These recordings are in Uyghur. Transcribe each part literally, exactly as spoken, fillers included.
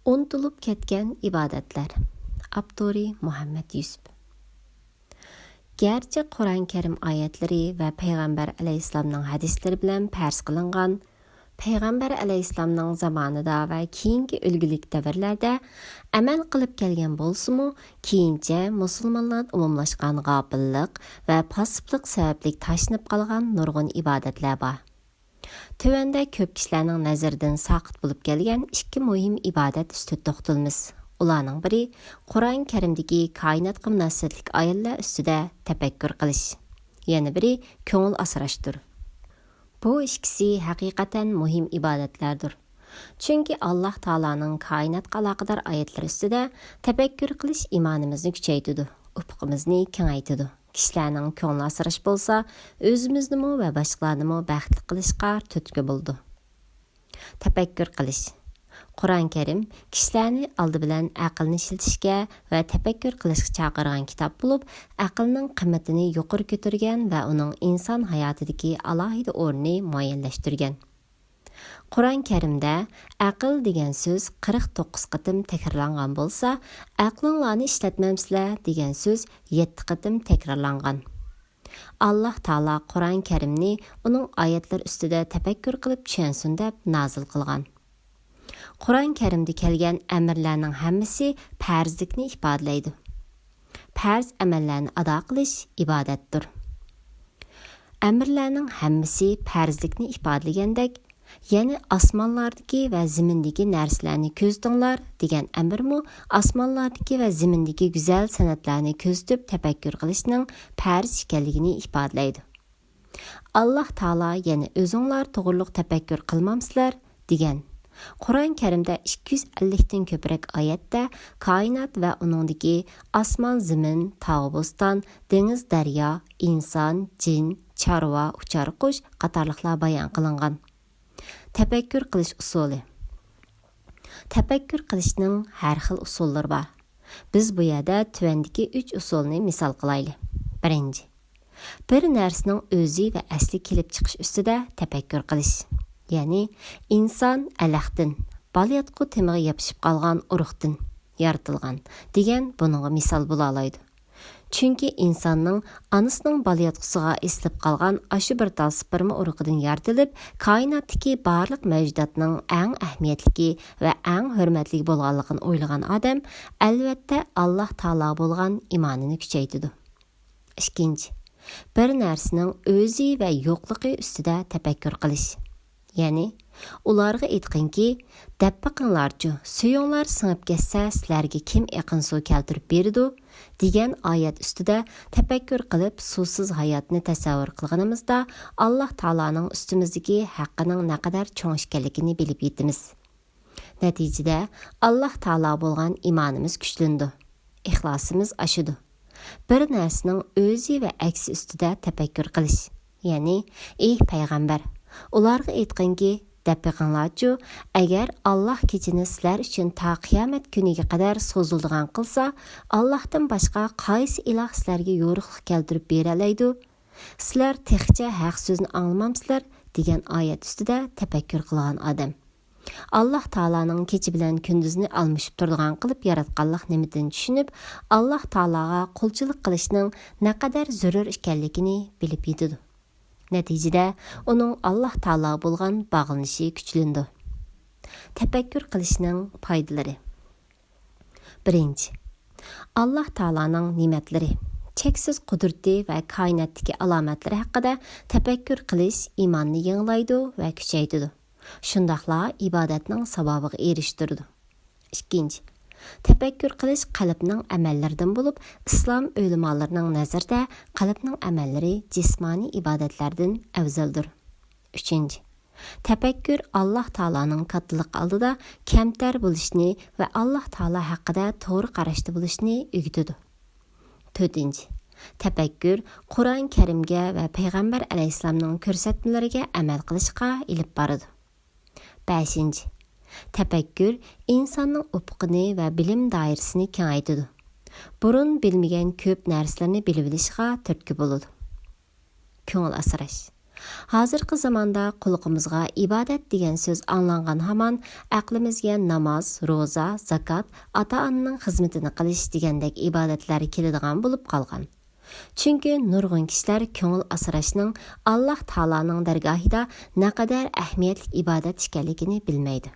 ئۇنتۇلۇپ كەتكەن ئىبادەتلەر. ئاپتورى مۇھەممەد يۈسۈپ. گەرچە قۇرئان كەرىم ئايەتلىرى ۋە پەيغەمبەر ئەلەيھىسسالامنىڭ ھەدىسلىرى بىلەن پەرز قىلىنغان، پەيغەمبەر ئەلەيھىسسالامنىڭ زامانىدا ۋە كېيىنكى ئۈلگىلىك دەۋرلەردە ئەمەل قىلىپ كەلگەن بولسىمۇ، كېيىنچە مۇسۇلمانلاردا ئومۇملاشقان غاپىللىق ۋە پاسسىپلىق سەۋەبلىك تاشلىنىپ قالغان نۇرغۇن ئىبادەتلەر بار. تۆۋەندە كۆپ كىشىلەرنىڭ نەزىرىدىن ساقىت بولۇپ كەلگەن ئىككى مۇھىم ئىبادەت ئۈستىدە توختىلىمىز. ئۇلارنىڭ بىرى قۇرئان كەرىمدىكى كائىناتقا مۇناسىۋەتلىك ئايەتلەر ئۈستىدە تەپەككۇر قىلىش. يەنە بىرى كۆڭۈل ئاسراشتۇر. بۇ ئىككىسى ھەقىقەتەن مۇھىم ئىبادەتلەردۇر. چۈنكى ئاللاھ تائالانىڭ كائىناتقا ئالاقىدار ئايەتلىرى ئۈستىدە تەپەككۇر قىلىش ئىمانىمىزنى كۈچەيتىدۇ، ئۇپۇقىمىزنى كېڭەيتىدۇ. كىشىلەرنىڭ كۆڭلى ئاسراش بولسا، ئۆزىمىزنىمۇ ۋە باشقىلارنىمۇ بەختلىك قىلىشقا تۈرتكە بولىدۇ. تەپەككۇر قىلىش. قۇرئان كەرىم كىشىلەرنى ئالدى بىلەن ئەقىلنى ئىشلىتىشكە ۋە تەپەككۇر قىلىشقا چاقىرغان كىتاب بولۇپ، ئەقىلنىڭ قىممىتىنى يۇقىرى كۆتۈرگەن ۋە ئۇنىڭ ئىنسان ھاياتىدىكى ئالاھىدە ئورنىنى مۇئەييەنلەشتۈرگەن. قۇرئان كەرىمدە ئەقىل دېگەن سۆز قىرىق توققۇز قېتىم تەكرارلانغان بولسا، ئەقلىڭلارنى ئىشلەتمەمسىلەر دېگەن سۆز يەتتە قېتىم تەكرارلانغان. ئاللاھ تائالا قۇرئان كەرىمنى ئۇنىڭ ئايەتلىرى ئۈستىدە تەپەككۇر قىلىپ چۈشەنسۇن دەپ نازىل قىلغان. قۇرئان كەرىمدە كەلگەن ئەمىرلەرنىڭ ھەممىسى پەرزلىكنى ئىپادىلەيدۇ. پەرز ئەمەللەرنى ئادا قىلىش ئىبادەتتۇر. ئەمىرلەرنىڭ ھەممىسى پەرزلىكنى ئىپادىلىگەندەك، يەنى ئاسمانلاردىكى ۋە زېمىندىكى نەرسىلەرنى كۆزىتىڭلار دېگەن ئەمىرمۇ ئاسمانلاردىكى ۋە زېمىندىكى گۈزەل سەنئەتلەرنى كۆزىتىپ تەپەككۇر قىلىشنىڭ پەرز ئىكەنلىكىنى ئىپادىلەيدۇ. ئاللاھ تائالا يەنە ئۆزۈڭلار توغرۇلۇق تەپەككۇر قىلمامسىلەر؟ دېگەن. قۇرئان كەرىمدە ئىككى يۈز ئەللىكتىن كۆپرەك ئايەتتە كائىنات ۋە ئۇنىڭدىكى ئاسمان، زېمىن، تاغ، بوستان، دېڭىز، دەريا، ئىنسان، جىن، چارۋا، ئۇچار قۇش قاتارلىقلار بايان قىلىنغان. تەپەككۇر قىلىش ئۇسۇلى. تەپەككۇر قىلىشنىڭ ھەر خىل ئۇسۇللىرى بار. بىز بۇ يەردە تۆۋەندىكى ئۈچ ئۇسۇلنى مىسال قىلايلى. بىرىنچى، بىر نەرسىنىڭ ئۆزى ۋە ئەسلى كېلىپ چىقىش ئۈستىدە تەپەككۇر قىلىش. يەنى ئىنسان ئەلەقتىن، بالىياتقۇ تېمىغا يېپىشىپ قالغان ئۇرۇقتىن يارىتىلغان دېگەن بۇنىڭغا مىسال بولالايدۇ. چۈنكى ئىنساننىڭ ئانىسىنىڭ بالىياتقۇسىغا ئېسىلىپ قالغان ئاشۇ بىر تال سپېرما ئۇرۇقىدىن يارىتىلىپ، كائىناتتىكى بارلىق مەۋجۇداتنىڭ ئەڭ ئەھمىيەتلىكى ۋە ئەڭ ھۆرمەتلىكى بولغانلىقىنى ئويلىغان ئادەم، ئەلۋەتتە، ئاللاھ تائالاغا بولغان ئىمانىنى كۈچەيتىدۇ. ئىككىنچى، بىر نەرسىنىڭ ئۆزى ۋە يوقلۇقى ئۈستىدە تەپەككۇر قىلىش. يەنى، ئۇلارغا ئېيتقىنكى، دەپ بېقىڭلارچۇ، سۈيۈڭلار سىڭىپ كەتسە، سىلەرگە كىم ئېقىن سۇ كەلتۈرۈپ بېرىدۇ؟ دېگەن ئايەت ئۈستىدە تەپەككۇر قىلىپ، سۇسىز ھاياتنى تەسەۋۋۇر قىلغىنىمىزدا، ئاللاھ تائالانىڭ ئۈستىمىزدىكى ھەققىنىڭ نەقەدەر چوڭ ئىكەنلىكىنى بىلىپ يېتىمىز. نەتىجىدە، ئاللاھ تائالاغا بولغان ئىمانىمىز كۈچلىنىدۇ، ئىخلاسىمىز ئاشىدۇ. بىر نەرسىنىڭ ئۆزى ۋە ئەكسى ئۈستىدە تەپەككۇر قىلىش. يەنى، ئېي پەيغەمبەر، ئۇلارغا ئېيتقىنكى، دەپ بېقىڭلارچۇ، ئەگەر ئاللاھ كېچىنى سىلەر ئۈچۈن تا قىيامەت كۈنىگە قەدەر سوزۇلىدىغان قىلسا، ئاللاھتىن باشقا قايسى ئىلاھ سىلەرگە يورۇقلۇق كەلتۈرۈپ بېرەلەيدۇ؟ سىلەر تېخىچە ھەق سۆزنى ئاڭلىمامسىلەر؟ دېگەن ئايەت ئۈستىدە تەپەككۇر قىلغان ئادەم. ئاللاھ تائالانىڭ كېچە بىلەن كۈندۈزنى ئالمىشىپ تۇرىدىغان قىلىپ ياراتقانلىق نېمىتىنى چۈشىنىپ، ئاللاھ تائالاغا قۇلچىلىق قىلىشنىڭ نەقەدەر زۆرۈر ئىكەنلىكىنى بىلىپ يېتىدۇ. نەتىجىدە، ئۇنىڭ ئاللاھ تائالاغا بولغان باغلىنىشى كۈچلىنىدۇ. تەپەككۇر قىلىشنىڭ پايدىلىرى. بىرىنچى، ئاللاھ تائالانىڭ نېمەتلىرى، چەكسىز قۇدرىتى ۋە كائىناتتىكى ئالامەتلىرى ھەققىدە تەپەككۇر قىلىش ئىماننى يېڭىلايدۇ ۋە كۈچەيتىدۇ. شۇنداقلا ئىبادەتنىڭ ساۋابىغا ئېرىشتۈرىدۇ. ئىككىنچى، تەپەككۇر قىلىش قەلبنىڭ ئەمەللىرىدىن بولۇپ، ئىسلام ئۆلىمالىرىنىڭ نەزىرىدە قەلبنىڭ ئەمەللىرى جىسمانىي ئىبادەتلەردىن ئەۋزەلدۇر. ئۈچىنچى، تەپەككۇر ئاللاھ تائالانىڭ كاتتىلىقى ئالدىدا كەمتەر بولۇشنى ۋە ئاللاھ تائالا ھەققىدە توغرا قاراشتا بولۇشنى ئۆگىتىدۇ. تۆتىنچى، تەپەككۇر قۇرئان كەرىمگە ۋە پەيغەمبەر ئەلەيھىسسالامنىڭ كۆرسەتمىلىرىگە ئەمەل قىلىشقا ئېلىپ بارىدۇ. بەشىنچى، تەپەككۇر ئىنساننىڭ ئۇپۇقىنى ۋە بىلىم دائىرىسىنى كېڭەيتىدۇ. بۇرۇن بىلمىگەن كۆپ نەرسىلەرنى بىلىۋېلىشىغا تۈرتكە بولىدۇ. كۆڭۈل ئاسراش. ھازىرقى زاماندا قۇلىقىمىزغا ئىبادەت دېگەن سۆز ئاڭلانغان ھامان، ئەقلىمىزگە ناماز، روزا، زاكات، ئاتا-ئانىنىڭ خىزمىتىنى قىلىش دېگەندەك ئىبادەتلەر كېلىدىغان بولۇپ قالغان. چۈنكى نۇرغۇن كىشىلەر كۆڭۈل ئاسراشنىڭ ئاللاھ تائالانىڭ دەرگاھىدا نەقەدەر ئەھمىيەتلىك ئىبادەت ئىكەنلىكىنى بىلمەيدۇ.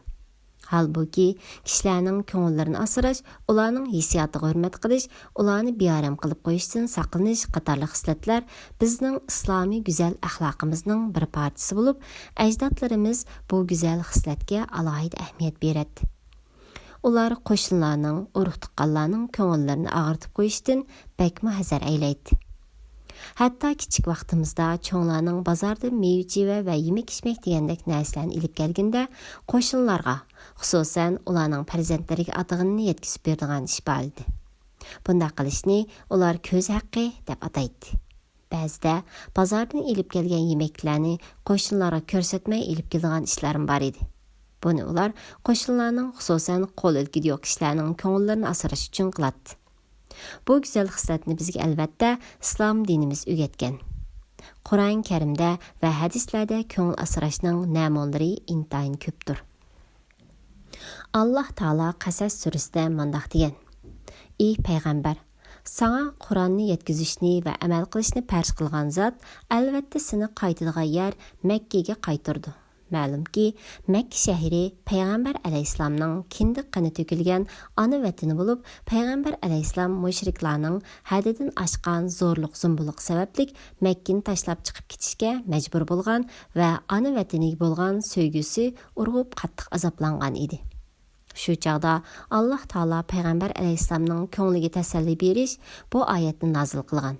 ھالبۇكى، كىشىلەرنىڭ كۆڭۈللىرىنى ئاسراش، ئۇلارنىڭ ھېسسىياتىغا ھۆرمەت قىلىش، ئۇلارنى بىئارام قىلىپ قويۇشتىن ساقلىنىش قاتارلىق خىسلەتلەر بىزنىڭ ئىسلامىي گۈزەل ئەخلاقىمىزنىڭ بىر پارچىسى بولۇپ، ئەجدادلىرىمىز بۇ گۈزەل خىسلەتكە ئالاھىدە ئەھمىيەت بېرەتتى. ئۇلار قوشنىلارنىڭ، ئۇرۇق-تۇغقانلارنىڭ كۆڭۈللىرىنى ئاغرىتىپ قويۇشتىن بەكمۇ ھەزەر ئەيلەيتتى. ھەتتا كىچىك ۋاقتىمىزدا چوڭلارنىڭ بازاردىن مېۋە-چېۋە ۋە يېمەك-ئىچمەك دېگەندەك نەرسىلەرنى ئېلىپ كەلگىنىدە، قوشنىلارغا، خۇسۇسەن ئۇلارنىڭ پەرزەنتلىرىگە ئاتىغىنىنى يەتكۈزۈپ بېرىدىغان ئىش بار ئىدى. بۇنداق قىلىشنى ئۇلار كۆز ھەققى دەپ ئاتايتتى. بەزىدە بازاردىن ئېلىپ كەلگەن يېمەكلەرنى قوشنىلارغا كۆرسەتمەي ئېلىپ كېلىدىغان ئىشلارمۇ بار ئىدى. بۇنى ئۇلار قوشنىلارنىڭ، خۇسۇسەن قول ئىلكىدە يوق كىشىلەرنىڭ كۆڭۈللىرىنى ئاسراش ئۈچۈن قىلاتتى. بۇ گۈزەل خىسلەتنى بىزگە ئەلۋەتتە ئىسلام دىنىمىز ئۆگەتكەن. قۇرئان كەرىمدە ۋە ھەدىسلەردە كۆڭۈل ئاسراشنىڭ نەمۇنىلىرى ئىنتايىن كۆپتۇر. ئاللاھ تائالا قەسەس سۈرىسىدە مۇنداق دېگەن: ئى پەيغەمبەر، ساڭا قۇرئاننى يەتكۈزۈشنى ۋە ئەمەل قىلىشنى پەرز قىلغان زات ئەلۋەتتە سېنى قايتىدىغان يەر مەككىگە قايتۇرىدۇ. مەلۇمكى، مەككە شەھىرى پەيغەمبەر ئەلەيھىسسالامنىڭ كىندىك قېنى تۆكۈلگەن ئانا ۋەتىنى بولۇپ، پەيغەمبەر ئەلەيھىسسالام مۇشرىكلارنىڭ ھەددىدىن ئاشقان زورلۇق-زومبۇلۇقى سەۋەبلىك مەككىنى تاشلاپ چىقىپ كېتىشكە مەجبۇر بولغان ۋە ئانا ۋەتىنىگە بولغان سۆيگۈسى ئۇرغۇپ قاتتىق ئازابلانغان ئىدى. شۇ چاغدا ئاللاھ تائالا پەيغەمبەر ئەلەيھىسسالامنىڭ كۆڭلىگە تەسەللى بېرىش بۇ ئايەتنى نازىل قىلغان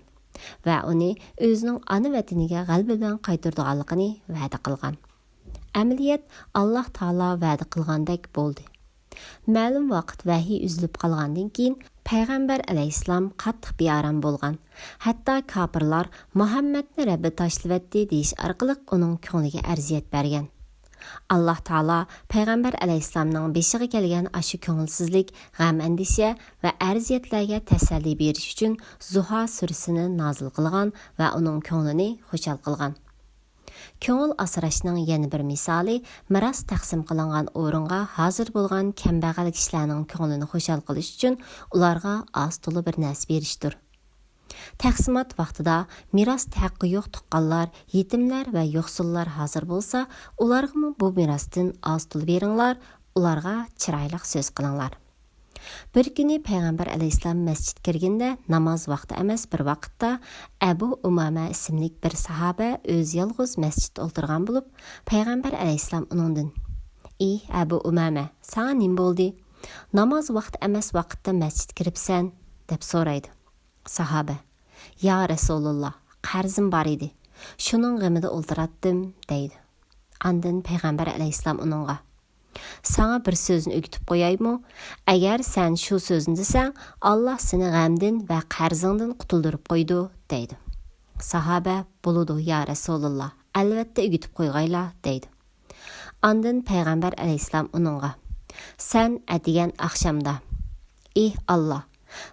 ۋە ئۇنى ئۆزىنىڭ ئانا ۋەتىنىگە غەلىبە بىلەن قايتۇرىدىغانلىقىنى ۋەدە قىلغان. ئەمەلىيەت ئاللاھ تائالا ۋەدە قىلغاندەك بولدى. مەلۇم ۋاقىت ۋەھىي ئۈزۈلۈپ قالغاندىن كېيىن، پەيغەمبەر ئەلەيھىسسالام قاتتىق بىئارام بولغان. ھەتتا كاپىرلار مۇھەممەدنى رەببى تاشلىۋەتتى دېيىش ئارقىلىق ئۇنىڭ كۆڭلىگە ئەزىيەت بەرگەن. ئاللاھ تائالا پەيغەمبەر ئەلەيھىسسالامنىڭ بېشىغا كەلگەن ئاشۇ كۆڭۈلسىزلىك، غەم-ئەندىشە ۋە ئەرزىيەتلەرگە تەسەللى بېرىش ئۈچۈن زۇھا سۈرىسىنى نازىل قىلغان ۋە ئۇنىڭ كۆڭلىنى خۇشال قىلغان. كۆڭۈل ئاسراشنىڭ يەنە بىر مىسالى، مىراس تەقسىم قىلىنغان ئورۇنغا ھازىر بولغان كەمبەغەل كىشىلەرنىڭ كۆڭلىنى خۇشال قىلىش ئۈچۈن ئۇلارغا ئاز-تولا بىر نەرسە بېرىشتۇر. تەقسىمات ۋاقتىدا مىراستا ھەققى يوق تۇغقانلار، يېتىملەر ۋە يوقسۇللار ھازىر بولسا، ئۇلارغىمۇ بۇ مىراستىن ئاز-تولا بېرىڭلار، ئۇلارغا چىرايلىق سۆز قىلىڭلار. بىر كۈنى پەيغەمبەر ئەلەيھىسسالام مەسچىتكە كىرگىنىدە، ناماز ۋاقتى ئەمەس بىر ۋاقىتتا، ئەبۇ ئۇمامە ئىسىملىك بىر ساھابە ئۆزى يالغۇز مەسچىتتە ئولتۇرغان بولۇپ، پەيغەمبەر ئەلەيھىسسالام ئۇنىڭدىن: «ئى ئەبۇ ئۇمامە، ساڭا نېمە بولدى؟ ناماز ۋاقتى ئەمەس ۋاقىتتا مەسچىتكە كىرىپسەن؟» دەپ سورايدۇ. ساھابە: «يا رەسۇلاللا، قەرزىم بار ئىدى. شۇنىڭ غېمىدە ئولتۇراتتىم» دەيدۇ. ئاندىن پەيغەمبەر ئەلەيھىسسالام ئۇنىڭغا: «ساڭا بىر سۆزنى ئۆگىتىپ قويايمۇ؟ ئەگەر سەن شۇ سۆزنى دېسەڭ، ئاللا سېنى غەمدىن ۋە قەرزىڭدىن قۇتۇلدۇرۇپ قويىدۇ» دەيدۇ. ساھابە: «بولىدۇ، يا رەسۇلاللا، ئەلۋەتتە ئۆگىتىپ قويغايلا» دەيدۇ. ئاندىن پەيغەمبەر ئەلەيھىسسالام ئۇنىڭغا: «سەن ئەتىگەن ئاخشامدا، ئى ئاللا،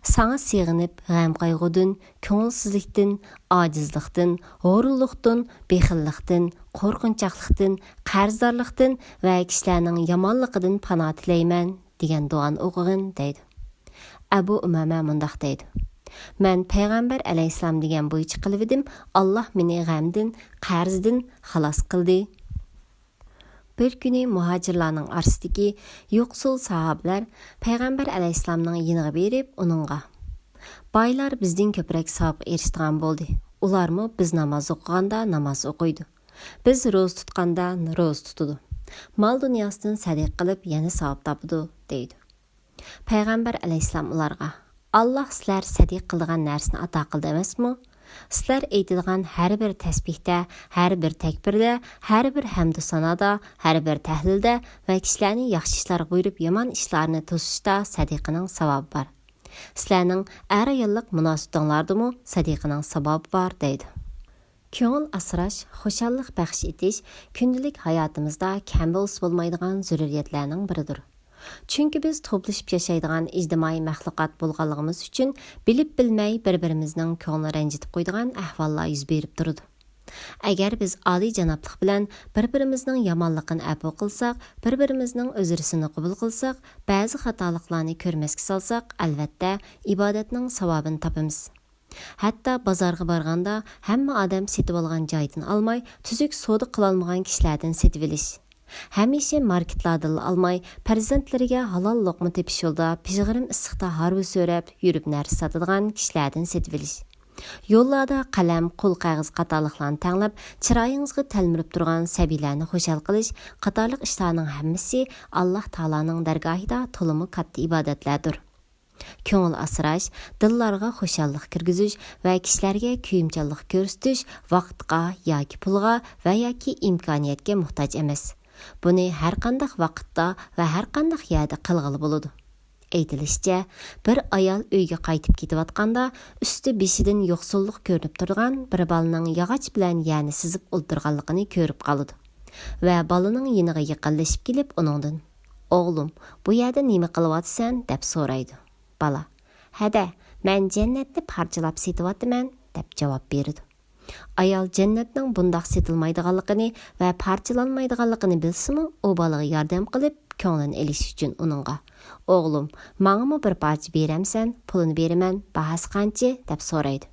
ساڭا سېغىنىپ، غەم-قايغۇدىن، كۆڭۈلسىزلىكتىن، ئاجىزلىقتىن، ھورۇنلۇقتىن، بېخىللىقتىن، قورقۇنچاقلىقتىن، قەرزدارلىقتىن ۋە كىشىلەرنىڭ يامانلىقىدىن پانا تىلەيمەن» دېگەن دۇئانى ئوقۇغىن دەيدۇ. ئەبۇ ئۇمامە مۇنداق دەيدۇ: «مەن پەيغەمبەر ئەلەيھىسسالام دېگەن بويىچە قىلىۋىدىم، ئاللا مېنى غەمدىن، قەرزدىن خالاس قىلدى.» بىر كۈنى مۇھاجىرلارنىڭ ئارىسىدىكى يوقسۇل ساھابىلەر پەيغەمبەر ئەلەيھىسسالامنىڭ يېنىغا بېرىپ، ئۇنىڭغا: «بايلار بىزدىن كۆپرەك ساۋابقا ئېرىشىدىغان بولدى. ئۇلارمۇ بىز ناماز ئوقۇغاندا ناماز ئوقۇيدۇ. بىز روزا تۇتقاندا روزا تۇتىدۇ. مال-دۇنياسىدىن سەدىقە قىلىپ، يەنە ساۋاب تاپىدۇ» دەيدۇ. پەيغەمبەر ئەلەيھىسسالام ئۇلارغا: «ئاللا سىلەر سەدىقە قىلىدىغان نەرسىنى ئاتا قىلدى ئەمەسمۇ؟ سىلەر ئېيتىدىغان ھەر بىر تەسبىھتە، ھەر بىر تەكبىردە، ھەر بىر ھەمدۇ سانادا، ھەر بىر تەھلىلدە ۋە كىشىلەرنى ياخشى ئىشلارغا بۇيرۇپ، يامان ئىشلارنى توسۇشتا سەدىقىنىڭ ساۋابى بار. سىلەرنىڭ ئەر-ئاياللىق مۇناسىۋىتىڭلاردىمۇ سەدىقىنىڭ ساۋابى بار» دەيدۇ. كۆڭۈل ئاسراش، خۇشاللىق بەخش ئېتىش كۈندىلىك ھاياتىمىزدا كەم بولسا بولمايدىغان زۆرۈرىيەتلەرنىڭ بىرىدۇر. چۈنكى بىز توپلىشىپ ياشايدىغان ئىجتىمائىي مەخلۇقات بولغانلىقىمىز ئۈچۈن، بىلىپ-بىلمەي بىر-بىرىمىزنىڭ كۆڭلىنى رەنجىتىپ قويىدىغان ئەھۋاللار يۈز بېرىپ تۇرىدۇ. ئەگەر بىز ئالىيجانابلىق بىلەن بىر-بىرىمىزنىڭ يامانلىقىنى ئەپۇ قىلساق، بىر-بىرىمىزنىڭ ئۆزرىسىنى قوبۇل قىلساق، بەزى خاتالىقلارنى كۆرمەسكە سالساق، ئەلۋەتتە، ئىبادەتنىڭ ساۋابىنى تاپىمىز. ھەتتا بازارغا بارغاندا ھەممە ئادەم سېتىۋالغان جايدىن ئالماي، تۈزۈك سودا قىلالمىغان كىشىلەردىن سېتىۋېلىش. ھەمىشە ماركېتلاردىنلا ئالماي، پەرزەنتلىرىگە ھالال لوقما تېپىش يولىدا پىژغىرىم ئىسسىقتا ھارۋا سۆرەپ يۈرۈپ نەرسە ساتىدىغان كىشىلەردىن سېتىۋېلىش. يوللاردا قەلەم، قول قەغىزى قاتارلىقلارنى تەڭلەپ، چىرايىڭىزغا تەلمۈرۈپ تۇرغان سەبىيلەرنى خۇشال قىلىش قاتارلىق ئىشلارنىڭ ھەممىسى ئاللاھ تائالانىڭ دەرگاھىدا تولىمۇ كاتتا ئىبادەتلەردۇر. كۆڭۈل ئاسراش، دىللارغا خۇشاللىق كىرگۈزۈش ۋە كىشىلەرگە كۆيۈمچانلىق كۆرسىتىش ۋاقىتقا ياكى پۇلغا ۋە ياكى ئىمكانىيەتكە موھتاج ئەمەس. بۇنى ھەرقانداق ۋاقىتتا ۋە ھەرقانداق يەردە قىلغىلى بولىدۇ. ئېيتىلىشىچە، بىر ئايال ئۆيگە قايتىپ كېتىۋاتقاندا، ئۈستى بېشىدىن يوقسۇللۇق كۆرۈنۈپ تۇرىدىغان بىر بالىنىڭ ياغاچ بىلەن يەرنى سىزىپ ئولتۇرغانلىقىنى كۆرۈپ قالىدۇ ۋە بالىنىڭ يېنىغا يېقىنلىشىپ كېلىپ، ئۇنىڭدىن، «ئوغلۇم، بۇ يەردە نېمە قىلىۋاتىسەن؟» دەپ سورايدۇ. بالا، «ھەدە، مەن جەننەتنى پارچىلاپ سېتىۋاتىمەن» دەپ جاۋاب بېرىدۇ. ئايال جەننەتنىڭ بۇنداق سېتىلمايدىغانلىقىنى ۋە پارچىلانمايدىغانلىقىنى بىلسىمۇ، ئۇ بالىغا ياردەم قىلىپ، كۆڭلىنى ئېلىش ئۈچۈن ئۇنىڭغا، «ئوغلۇم، ماڭىمۇ بىر پارچە بېرەمسەن؟ پۇلىنى بېرىمەن، باھاسى قانچە؟» دەپ سورايدۇ.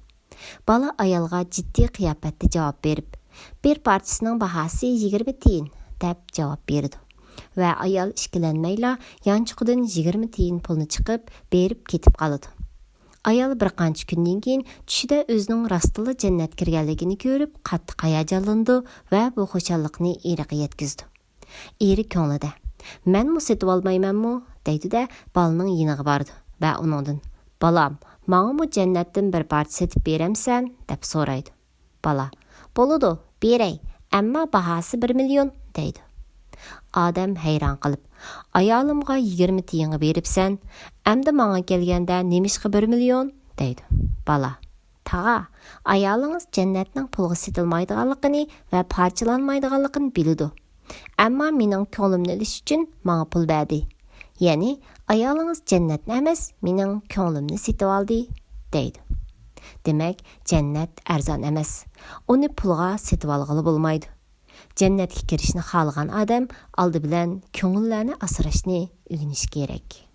بالا ئايالغا جىددىي قىياپەتتە جاۋاب بېرىپ، «بىر پارچىسىنىڭ باھاسى يىگىرمە تىيىن» دەپ جاۋاب بېرىدۇ. ۋە ئايال ئىككىلەنمەيلا يانچۇقىدىن يىگىرمە تىيىن پۇلنى چىقىپ، بېرىپ كېتىپ قالىدۇ. ئايال بىر قانچە كۈندىن كېيىن چۈشىدە ئۆزىنىڭ راستتىنلا جەننەتكە كىرگەنلىكىنى كۆرۈپ، قاتتىق ھاياجانلىنىدۇ ۋە بۇ خۇشاللىقنى ئېرىغا يەتكۈزىدۇ. ئېرى كۆڭلىدە، «مەنمۇ سېتىۋالمايمەنمۇ؟» دەيدۇ-دە، بالىنىڭ يېنىغا بارىدۇ ۋە ئۇنىڭدىن، «بالام، ماڭىمۇ جەننەتتىن بىر پارچە سېتىپ بېرەمسەن؟» دەپ سورايدۇ. بالا، «بولىدۇ، بېرەي، ئەمما باھاسى بىر مىليون» دەيدۇ. ئادەم ھەيران قېلىپ، «ئايالىمغا يىگىرمە تىيىنغا بېرىپسەن، ئەمدى ماڭا كەلگەندە نېمىشقا بىر مىليون؟» دەيدۇ. بالا، «تاغا، ئايالىڭىز جەننەتنىڭ پۇلغا سېتىلمايدىغانلىقىنى ۋە پارچىلانمايدىغانلىقىنى بىلىدۇ. ئەمما مېنىڭ كۆڭلۈمنى ئېلىش ئۈچۈن ماڭا پۇل بەردى. يەنى، ئايالىڭىز جەننەتنى ئەمەس، مېنىڭ كۆڭلۈمنى سېتىۋالدى» دەيدۇ. دېمەك، جەننەت ئەرزان ئەمەس. ئۇنى پۇلغا سېتىۋالغىلى بولمايدۇ. جەننەتكە كىرىشنى خالىغان ئادەم ئالدى بىلەن كۆڭۈللەرنى ئاسراشنى ئۆگىنىشى كېرەك.